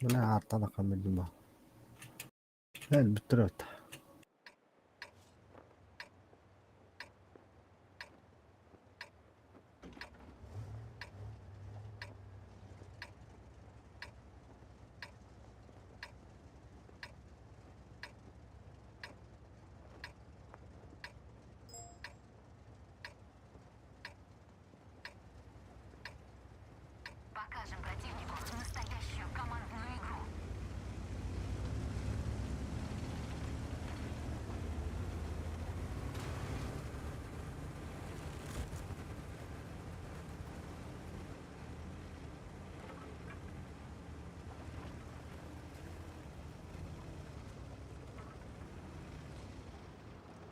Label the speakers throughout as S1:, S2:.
S1: Мына аартан ахан билдим ба. Өлбүттэр öt.
S2: Покажем противнику настоящую командную игру.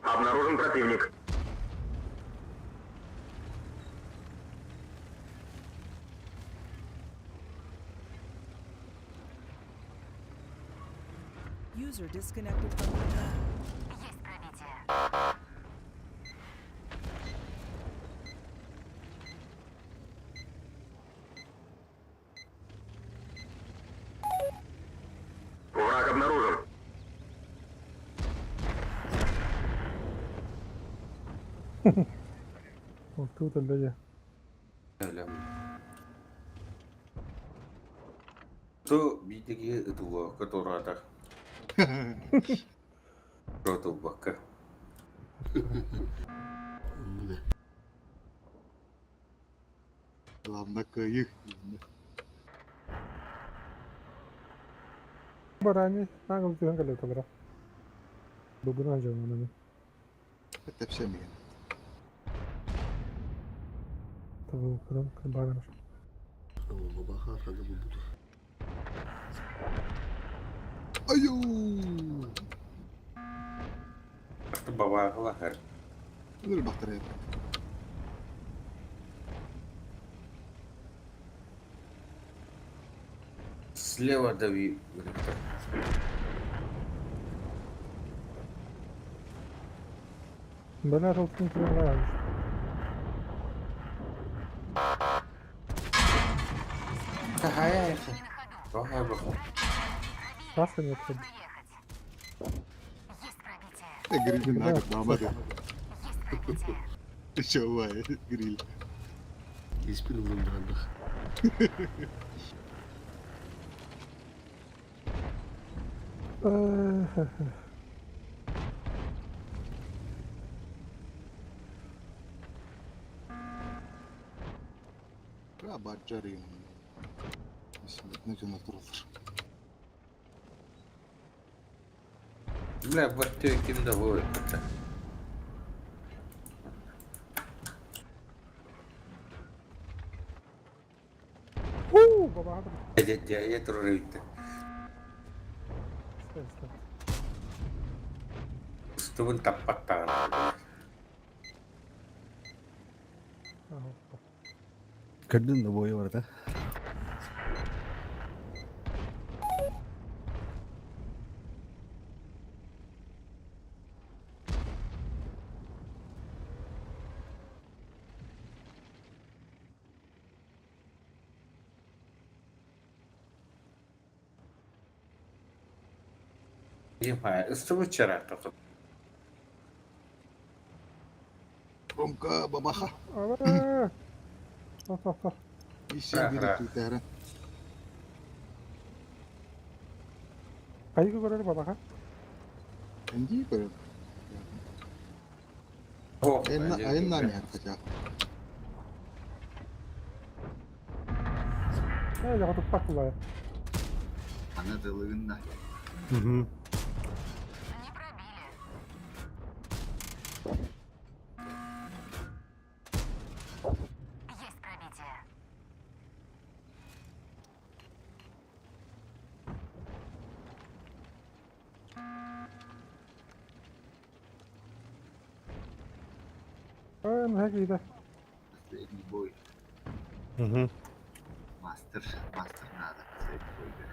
S3: Обнаружен противник.
S4: User disconnected from your channel.
S2: Есть пробитие.
S3: Враг обнаружен.
S5: Ол эллэйэ.
S6: Ту биитиги ытыллыбакка туораата. Туолбакка.
S7: Главное кыайыы.
S5: Барани наҕыл түһэн кэлэ Дугунан дьонунан.
S7: Тэпсэмигин.
S5: Табылкынан барар.
S7: Айуу!
S6: Бабааҕылаһар.
S7: Өлөр бахтарайар.
S6: Слева дави.
S5: Бэлэр ылтын кырыҥнаан.
S6: Хахая.
S2: Не на ходу.
S6: Тоха баха.
S5: Тасса нет.
S2: Нужно ехать. Есть пробитие.
S7: Гриль нагад наамады.
S2: Есть пробитие.
S7: Чавай, гриль.
S8: Испин ылындырандах.
S7: Рабаджарин. Бисмиллах, туралар.
S6: Бля, баттыа ким да буолар.
S5: Уу, бабаха.
S6: Дьэ, турар эбиттэр. Устубун таппаттаҕына.
S1: Көрдүн да буойа барыта.
S6: Ыстыбыт чараатта.
S7: Ромка бабаха. Исен бири түтәрі.
S5: Хайгы көрөр бабаха?
S7: Энди көрөр. Айынна не хотя.
S5: Э, яга туппак булай.
S9: Аны тылыгынна.
S1: Угу.
S2: Не пробили. Есть пробитие.
S5: Э, мэ киирэ.
S9: Последний бой.
S1: Угу.
S9: Мастер, мастер надо последний бойга.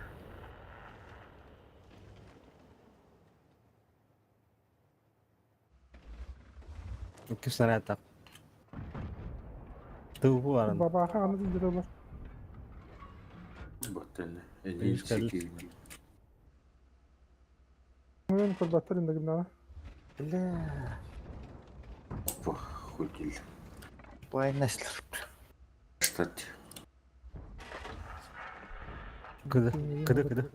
S1: Икки снаряд Тыгу баран.
S5: Бабаха аны дилер олар.
S6: Баттан.
S5: Мен көрбөттөр инде гимнана.
S10: Бля.
S6: Опа, хуй.
S10: Байнаслар.
S6: Кстати.
S1: Кыды, кыды, кыды.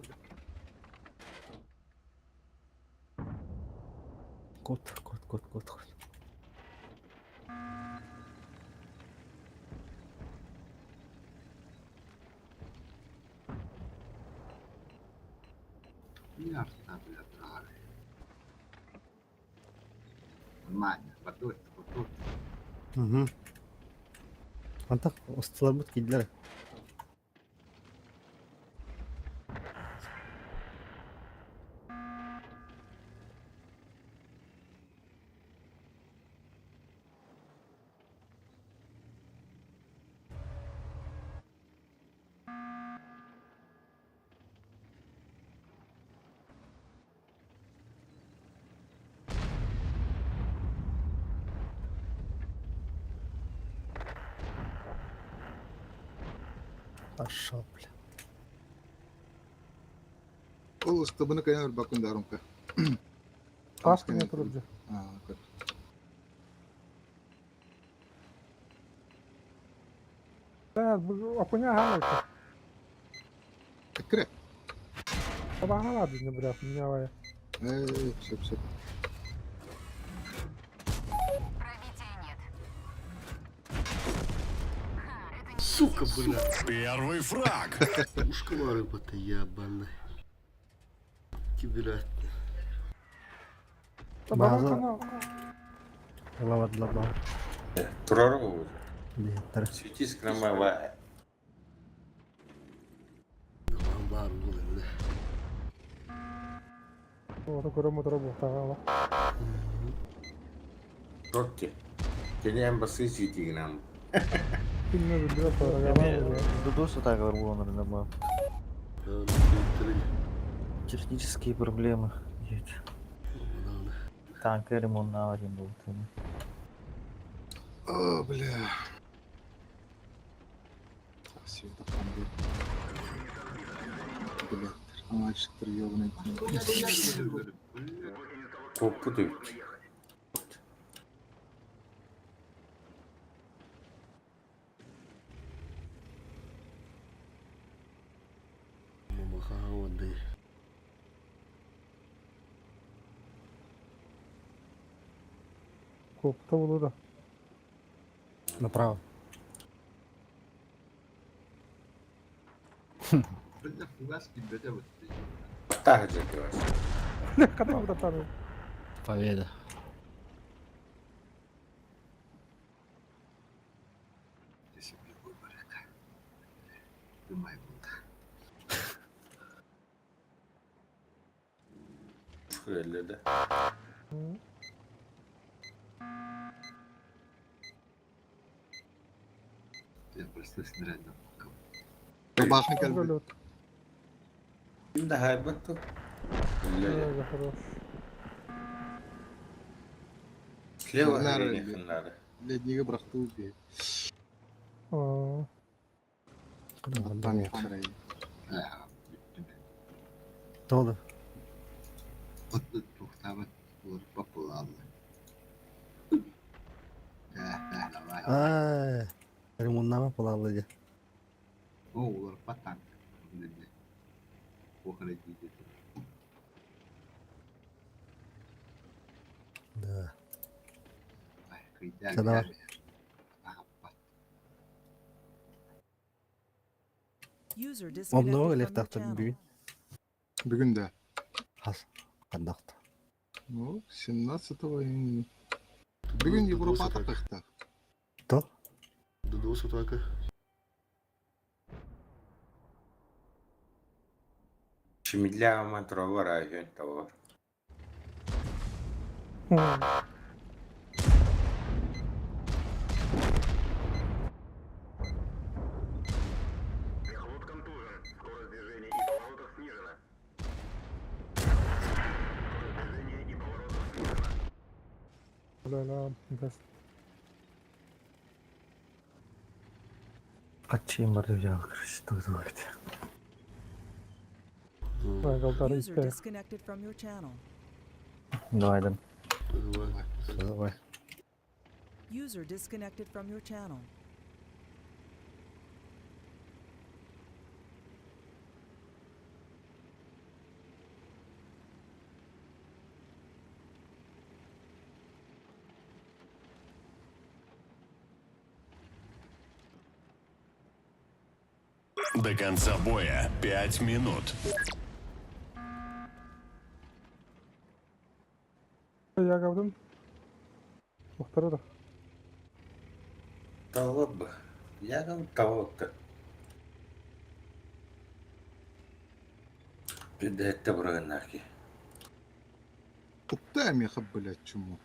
S1: Кот, кот, кот, кот, кот. Угу. Антах усталарбыт кидлер. Пошел, бля.
S7: Ол ыстыбыны кайан ырбакын дарымка.
S5: Тас кене турып же. Окуня галайка.
S7: Кре.
S5: Табагалады не брат, менявая.
S7: Сөп сөп.
S2: Пробития нет. Ха, это не
S8: Сука, бля.
S11: Первый фраг.
S8: Ушка рыба-то ебаная. Тебе
S5: Табагалана.
S1: Лава ла.
S6: Турару.
S1: Нет,
S6: Светись к нам, ва.
S8: бар был бля.
S5: Ото көрөм отура буктагала.
S6: Ротти. Кене басы свети к нам.
S5: Кинне билбеп барагала.
S10: Дудосу так был. Технические проблемы. Танк ремонт на один был.
S7: О, бля. Спасибо, там Бля, мальчик, ёбаный.
S6: Попутают.
S8: Мамахауды.
S5: Копта болу да.
S1: Направо.
S6: Так же делаешь.
S5: Кандай бутаттары?
S1: Победа.
S6: Öyle de.
S7: Табахны кэлбит.
S5: Голет.
S6: Ким да хайбатту. Öyle.
S5: Хорош.
S6: Слева
S7: Надо,
S6: хрень надо.
S7: Леднига брахты убей.
S5: Аа.
S7: Там я.
S1: Толы. Аа, ремоннама полалы де. Да. Давай.
S4: User
S1: Обнова
S4: disconnected from your
S1: лехтахтар
S4: channel.
S1: бүгүн.
S7: Бүгүн да.
S1: Хас. Кандакта.
S7: Ну, 17 июня. Бүгүн Европа тахта.
S1: То?
S8: Дудосу так.
S6: Şimdili aman var ayın var.
S3: Мехвод контужен. Скорость движения и поворотов снижена. Скорость движения и поворотов снижена.
S5: Ла-ла, бес.
S10: Качим бар деп жағы, короче, тугдугайт.
S5: Галдары
S4: User
S5: истэ.
S4: disconnected from your channel.
S10: Давай, да.
S8: Давай.
S1: Давай.
S4: User disconnected from your channel.
S11: До конца боя 5 минут.
S5: Ягабытын Ухтара да.
S6: Того бы. Я там того-то. Пидетте бұрыннаки.
S7: Тупта меха, блядь, чему.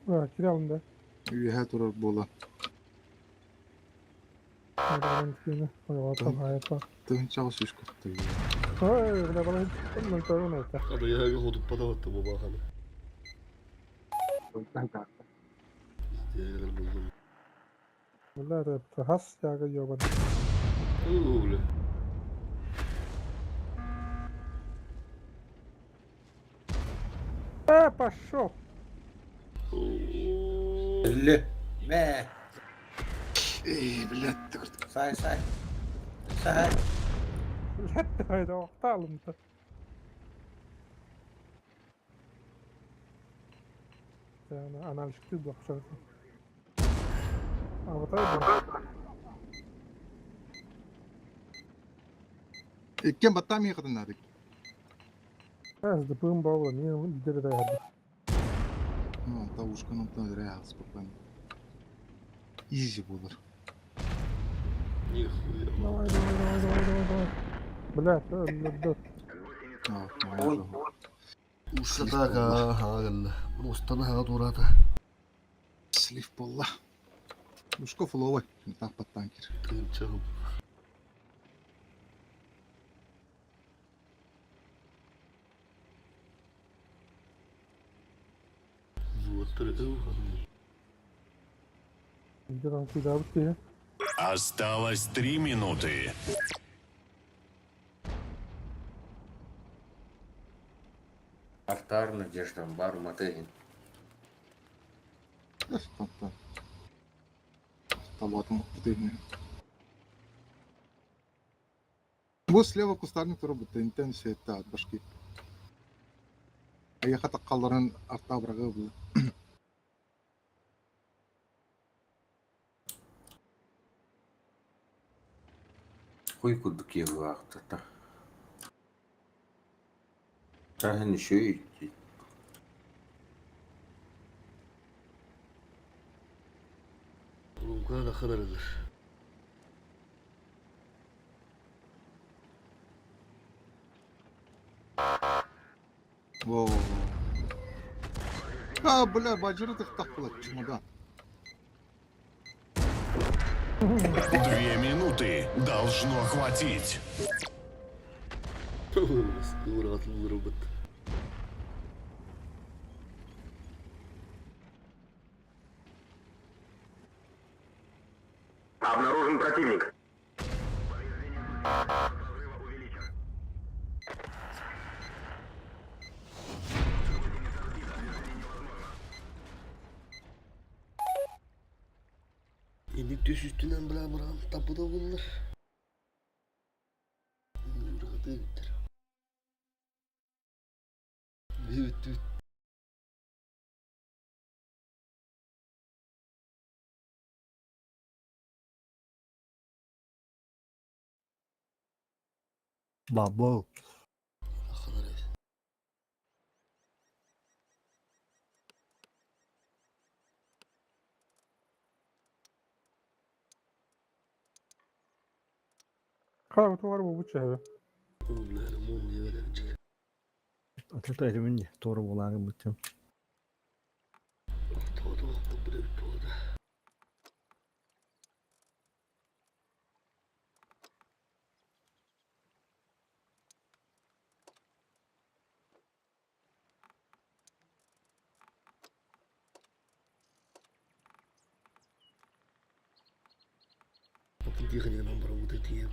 S5: Кире алын да.
S7: Үөһэ турар буола. Тыһынчаҕа сүүс кытта.
S5: Ой, бля, бала, мөлтөрүн это.
S8: Ада яга ходуп падаватты бу баханы. Издегелер булдум.
S5: Бля, это хас яга ёбан.
S8: О, бля.
S5: Пошел.
S6: Үлі. Мә.
S7: Эй, блядь,
S6: Сай, сай. Сай.
S5: Бля, давай, давай, охталым-то. Аналитик был, А вот это.
S7: Иккен баттаа миэхэтин наадык.
S5: С ДПМ бабла, не лидеры да.
S7: Ну, тавушканы онтон өрө спокойно. Изи болар.
S8: Нихуя.
S5: Давай, давай, давай, давай, давай, давай. Бля, да,
S7: А, моя жопа.
S8: Ушка ага, Мостана ага турата.
S7: Слив болла. Ушко фловой. Так подтанкер.
S8: Тынчагым. Вот
S5: где там куда вот
S11: Осталось 3 минуты.
S6: Артар надеждам бар матыгин.
S7: Тапта. Табатым бутыгны. Бу слева кустарник турар интенсия от башки. Аяха таккаларын артабрагы бу.
S6: Хуй кудук ехуахтата. Тахын еще и
S8: Лука да ханарылыр.
S7: Во. А, бля, бажыры тыктак булат чемодан.
S11: 2 минуты. Должно хватить.
S8: Уратыл робот.
S3: Обнаружен противник. Повреждение взрыва увеличен. Гусеница сбита, движение невозможно.
S8: Endi төш үстінен білә бұран тапыда бұлар. Ұрғаты өттір. Бүт бүт.
S1: Бабо.
S8: Ахалар.
S5: Хара, вот бар бу чәбе.
S8: Бля, ремонт не веречек.
S1: Ата элемин тору булагы бүтүм.
S8: Тоды вакыт бір тоды. Bakın diğerine numara bu da diye.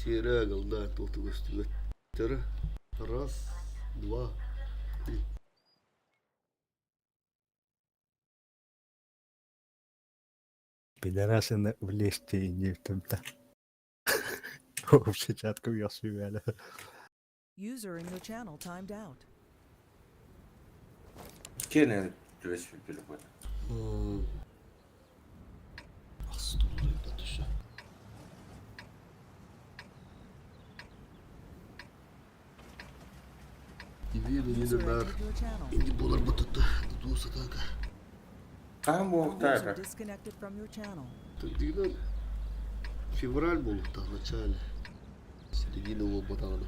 S8: Серая голда туох да көстүбэт. Раз, два, три.
S1: Пидорасы влезьте и не там-то. Взетчатку я связали.
S4: User in your channel timed out.
S6: Кene түбэспит телефон.
S8: Ахсыс доллар түшө. Ивина
S4: User
S8: баар.
S4: entered your channel.
S8: Инди буолар батытта дуу сатаата.
S6: Хаһан
S4: User
S6: буолуохтаата?
S4: disconnected from your channel.
S8: Дигинэн февраль буолуохтаах в начале. Середина буолбатаҕына.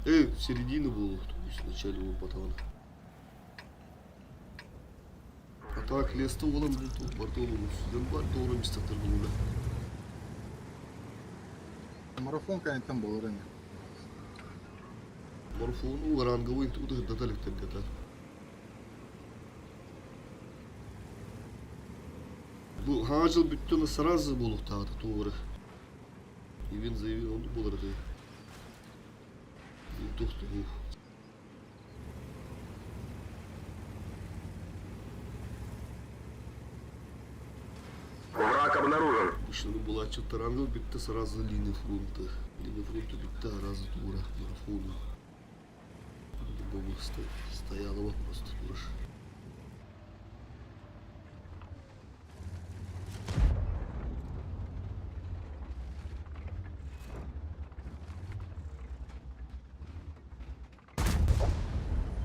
S8: Середина буолуох, то есть в начале буолбатаҕына. А так леста буолан барыта олорун бар тоҕо мистаттар буолла.
S7: Марафон кэнниттэн буолар ини.
S8: Марафону ранговый туту дата. Бу хаажыл бүттүн сразу буолуохтаата туора. Ивин заявил, он буолар этэ. Тух.
S3: Враг обнаружен.
S8: Обычно буолааччы рангыл бүттэ сразу линия фронта. Линия фронта бүттэ сразу туора марафону. По-любому стояла просто тураш.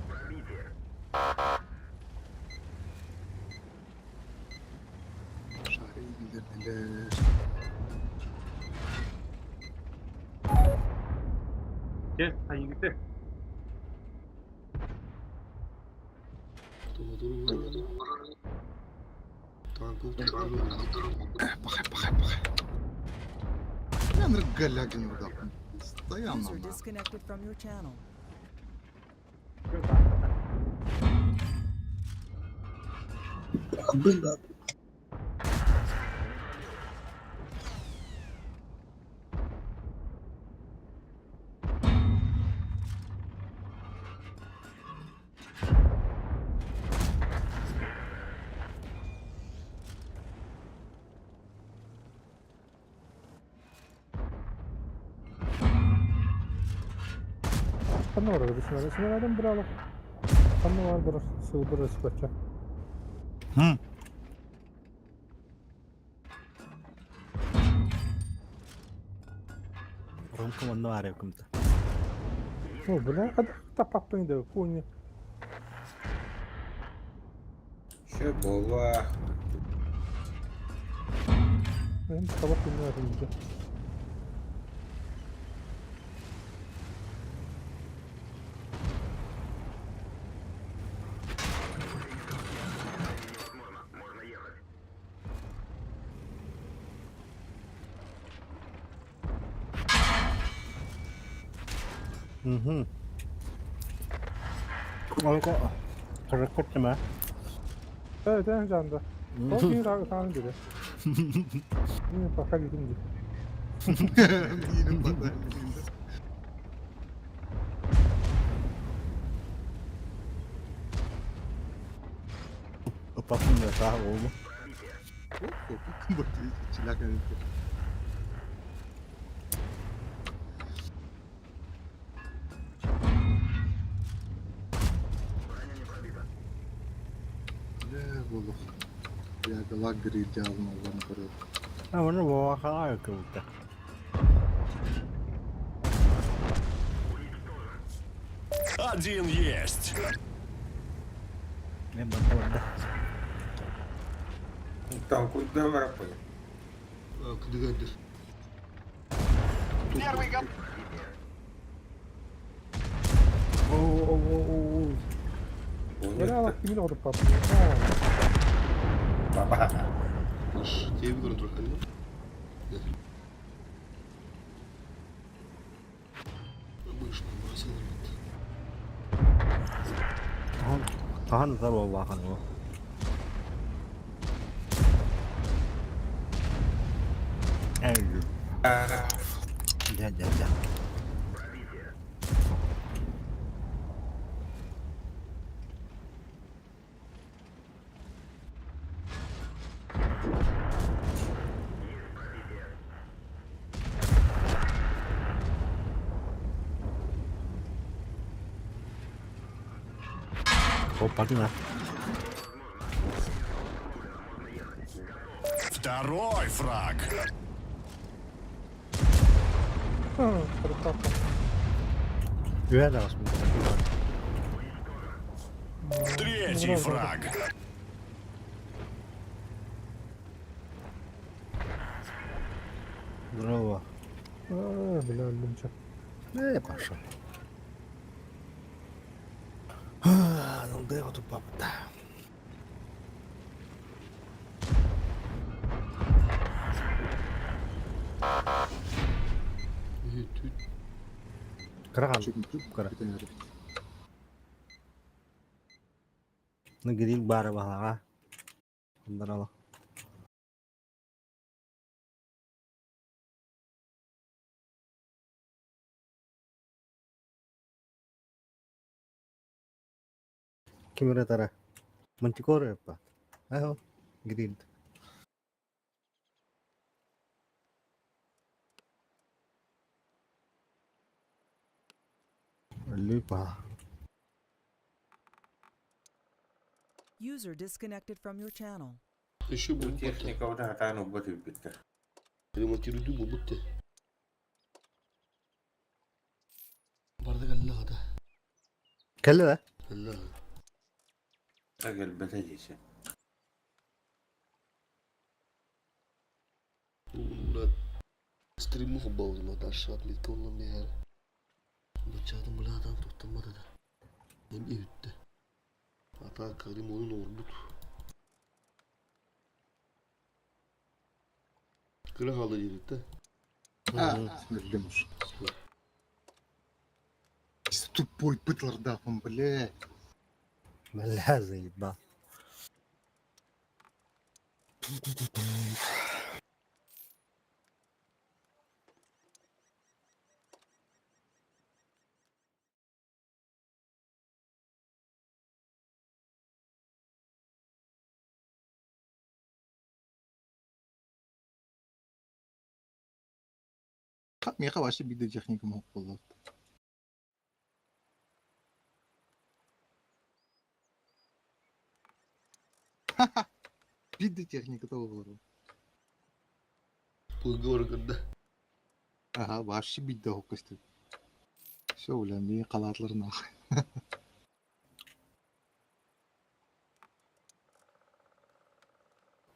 S3: Пробитие.
S7: Шары индирдилер. Пахай, пахай, пахай. Я голяга не удал. Постоянно.
S4: User disconnected from your channel.
S8: Бында.
S5: Ханна барар бисмилlah. Bismillah'dan bir alıp. Ханна бар бір сылбыр ыспача.
S1: Ромка манна баар кымта.
S5: О, бля, а тапаппын да куни.
S6: Шө буолла.
S5: Мен табак bilmiyorum.
S3: Можно ехать.
S1: Угу. Онко Рекорд
S5: Evet, en canda. O bir tane gibi. Yine paka gidince.
S7: Yine pata.
S1: Упакында таа болду.
S7: Чилака.
S3: Броня не пробита.
S7: Бля, болох. Я галагри идеально вам көрөр.
S1: А оны буохаа кымта.
S11: Один есть.
S1: Мен банда.
S6: Там куда марафон?
S8: Кыдыгайдыр.
S3: Первый готов.
S5: О, Бля, алак кимин оруп пап.
S6: Баба.
S8: Иш, тебе көрөн турар калма. Обычно бросил.
S1: Тахан зар боллахан ол. Дьэ, дьэ, дьэ. Опа-на.
S11: Второй фраг.
S5: Красавчик.
S1: Үһэ даҕас
S11: Третий фраг.
S1: Здорово.
S5: Э, бля, өллүм чэ.
S1: Э, Паша. Ну, тут папа.
S8: Түт.
S1: Кыраган.
S7: Чүк
S1: Кыра.
S7: бүтэн эрэ.
S1: Ну, гриль бары балаға. Ондарала. Ким тара? Мантикора па. Ахо, гриль. Люпа.
S4: User disconnected from your channel.
S8: Еще
S6: Бу
S8: бу
S6: техника утаһатаан уббат үппүттэр.
S8: Ремонтируйду бу бутты. Бардак алла да.
S1: Кэллэ да?
S8: Алла.
S6: Кэлбэтэ диэси.
S8: Брат. Стриму хоббал ма ташат мит коллам бер. Бачадым буладан токтамады да. Эм үттэ. Ата Карим onun орбут. Кыра халы дедит да.
S7: Өллүм уж. Тупой бытлардаахпын, блядь.
S1: Бля, заебал.
S7: Миэхэ вообще биир да техникум суох буолла. Биир да техника того
S8: Пылгы органда.
S7: Ага, вообще биир да суох көстөр. Все, бля, миигин халаатылар нахуй.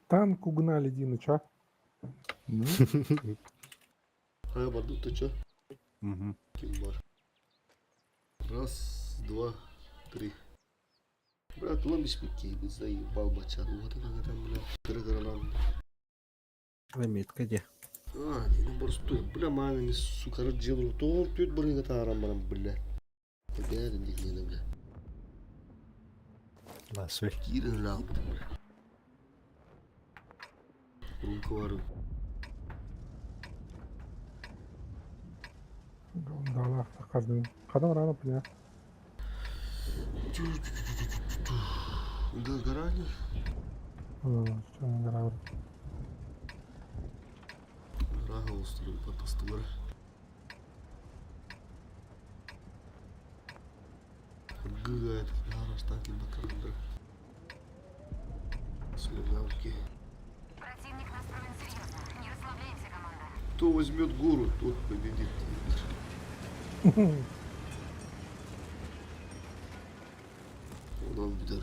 S5: Танк угнали, Димыч, а?
S7: Ну,
S8: А бардык да чё?
S1: Мгм.
S8: Ким бар? Раз, два, три. Брат, улам испекки, біз заебал бачады. Вот это там, бля, кыра-кыралан.
S1: Метка где?
S8: А, не, ну просто, бля, маме, сука, раджил, то пьют барыга тарам, барам, бля. Бля, не, бля.
S1: Ласвель.
S8: Кирин лап, бля. Рука вару.
S5: Да, каждый. Хадам рано, бля.
S8: Да, гора не?
S5: Что не нравится.
S8: Рага устроил потастылар. Гыгает, гараж танки бакарандыр. Смирнавки.
S2: Противник настроен серьезно. Не расслабляемся, команда.
S8: Кто возьмет гору, тот победит. Ondan bir der.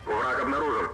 S3: Враг обнаружен.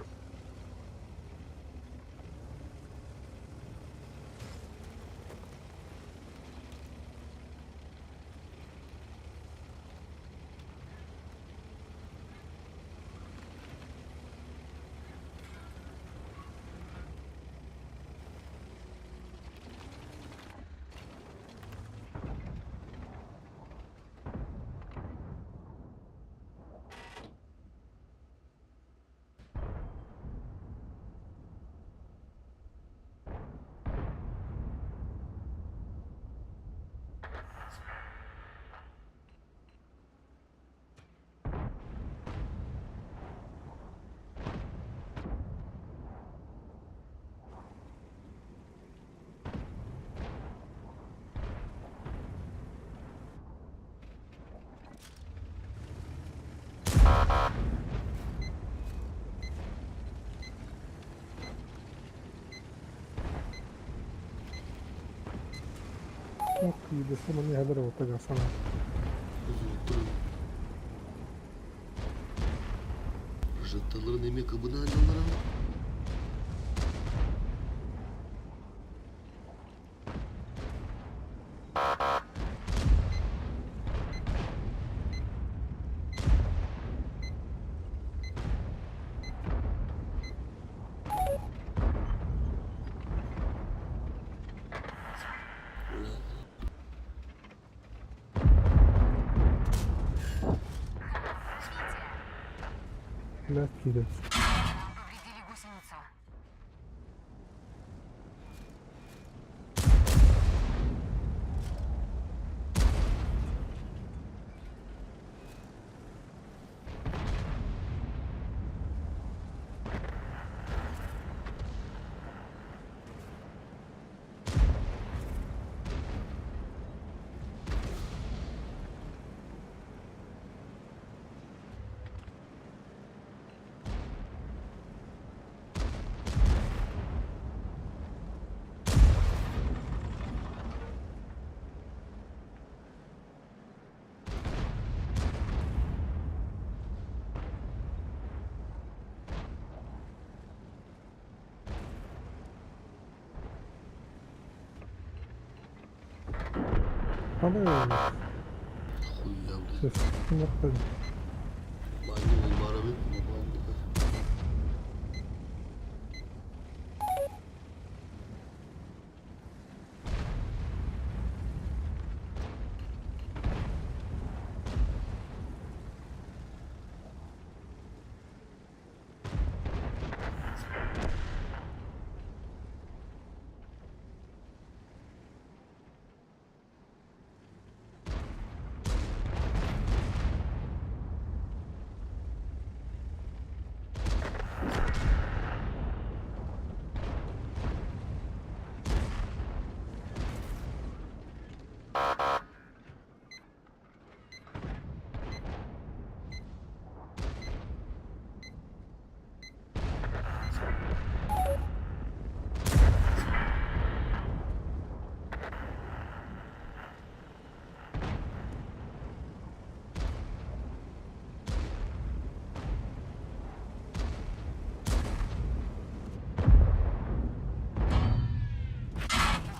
S5: Биирдэстэн ону иһэлэр эбит санаа.
S8: Прожекторларын эмиэ кыбынаан дьоннорун.
S5: Блядь, киирэр.
S2: Повредили гусеницу.
S5: Ama
S8: Хуя, блядь.
S5: Ses.
S8: Манньа барабын, манньа.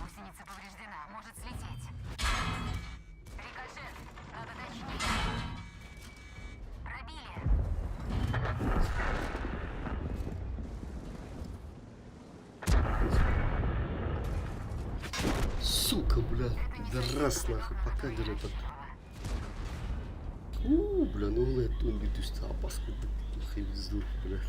S2: Гусеница повреждена, может слететь. Рикошет, надо точнее. Пробили.
S8: Сука, бля, пидорас нахуй, пока этот. У, бля, ну он бит опаска, нахуй, бля.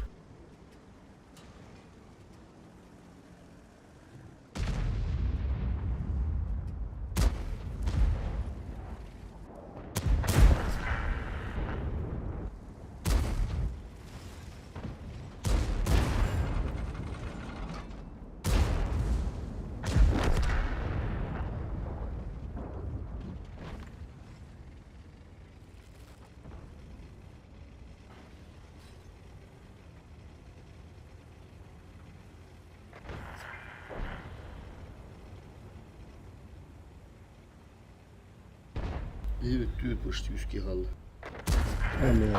S8: Evet, diyor почти үске қалды.
S1: Эмиэ.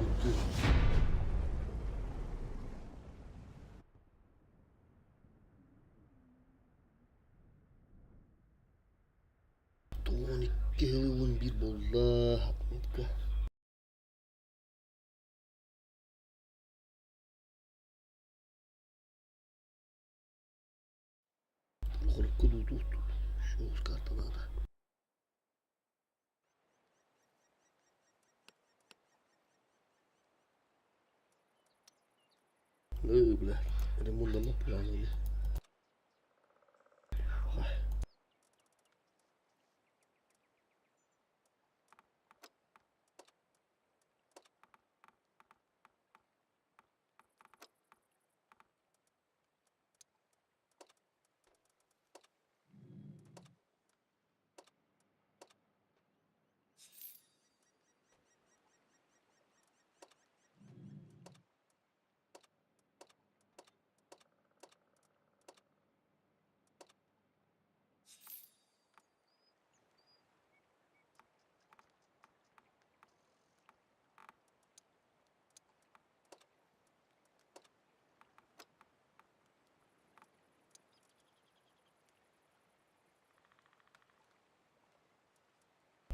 S8: Өтті. 12 11 болды. Отметка. Korku tuttu. Şu карта надо. Ну, бля, ремонт на плане.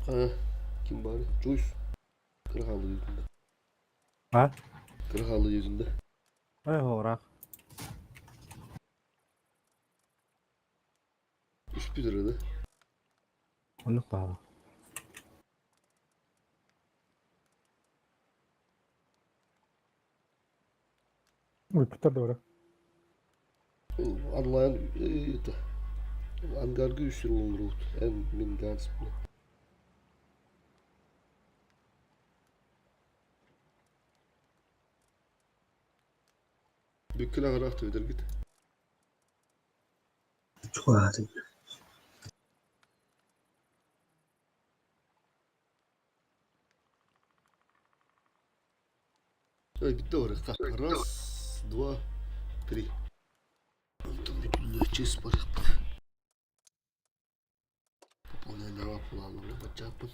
S8: Ха, ким баар? Joyce. Kırık yüzünde.
S1: А?
S8: Kırık yüzünde.
S1: Ой, ыраах.
S8: Үс бүдүреді.
S1: Оннук баҕа.
S5: Uykuda doğru.
S8: Онлайн это ангаргы үсүр оңрут. Эн мин ганс бу. Бүккүн ағырақ төдіргіт.
S10: Чугаһаатын.
S8: Ой, битте орыққа. Раз, два, три. Онтон бүтүннүү чыс барықпын. Пополнение планын бачаппын.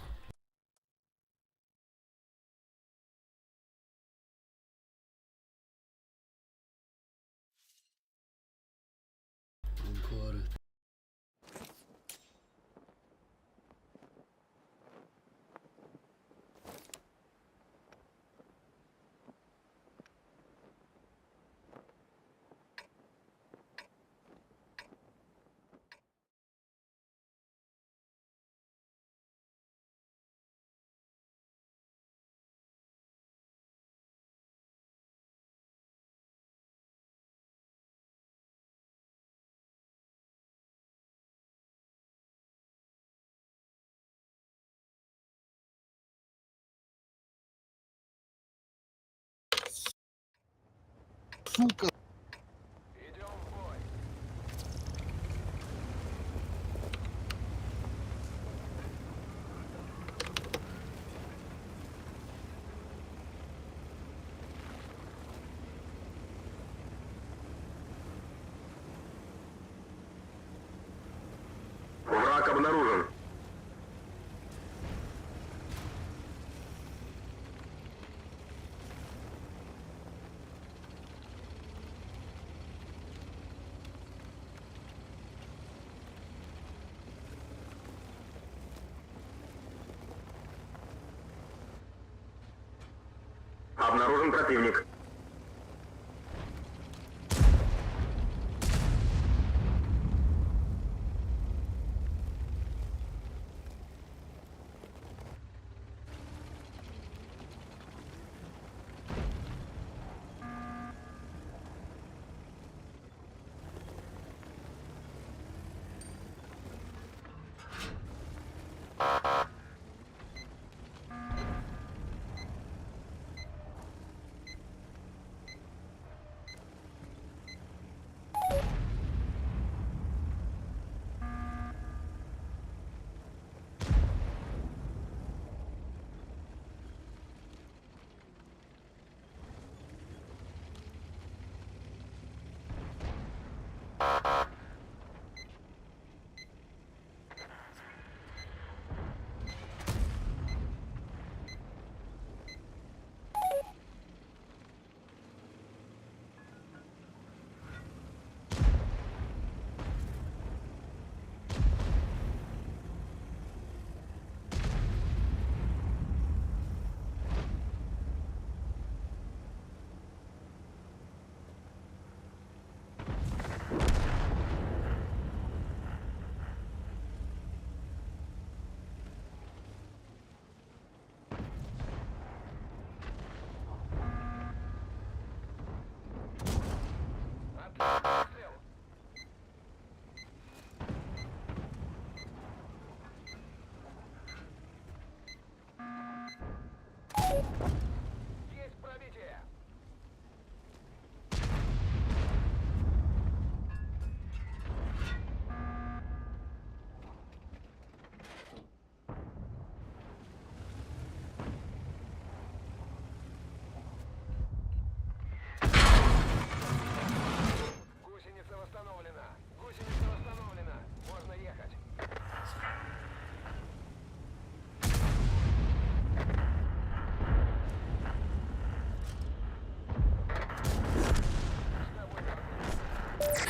S8: Ankara.
S7: Сука!
S3: Враг обнаружен. Обнаружен противник.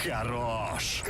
S3: Хорош.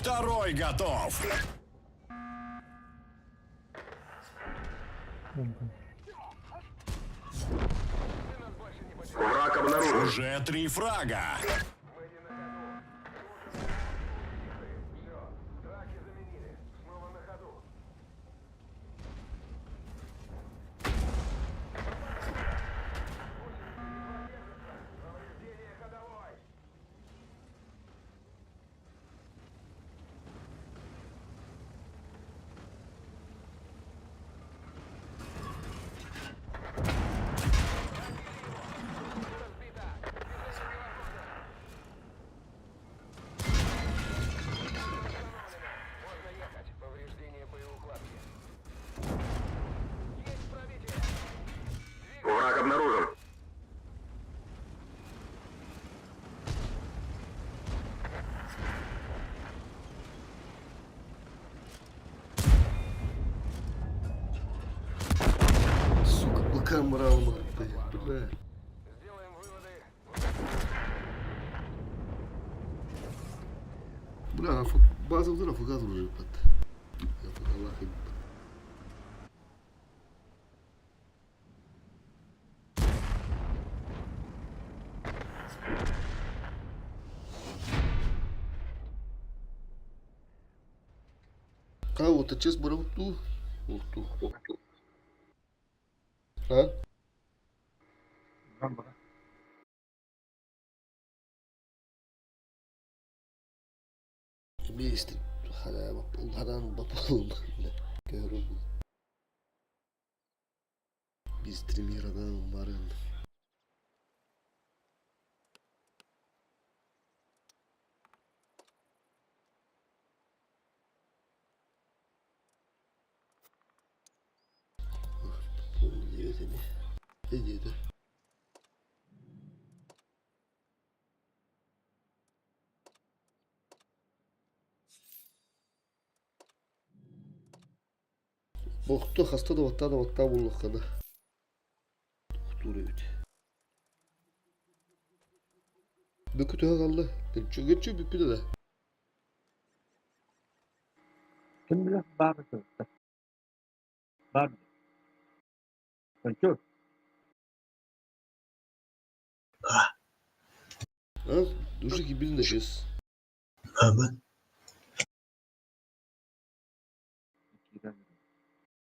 S11: Второй готов.
S3: Враг обнаружен.
S11: Уже три фрага.
S3: Враг обнаружен.
S8: Сука, быка мрамор, блядь, бля. Бля, база фугас уже под. Аллах Кого-то честь баруту. Ух ту. А? Мистер хараан бапал көрүм. Бистримирадан барын. Диэтэ. Бохту хаста да баттаа да баттаа буллаххана. Тохтуур эбит. Бүкүтүһэ қалды. Гүнчү бүппүтэ да.
S10: Ким билэр баар сырытта. Баар. Көнчү.
S8: А, уже гибельно сейчас.
S12: Aman.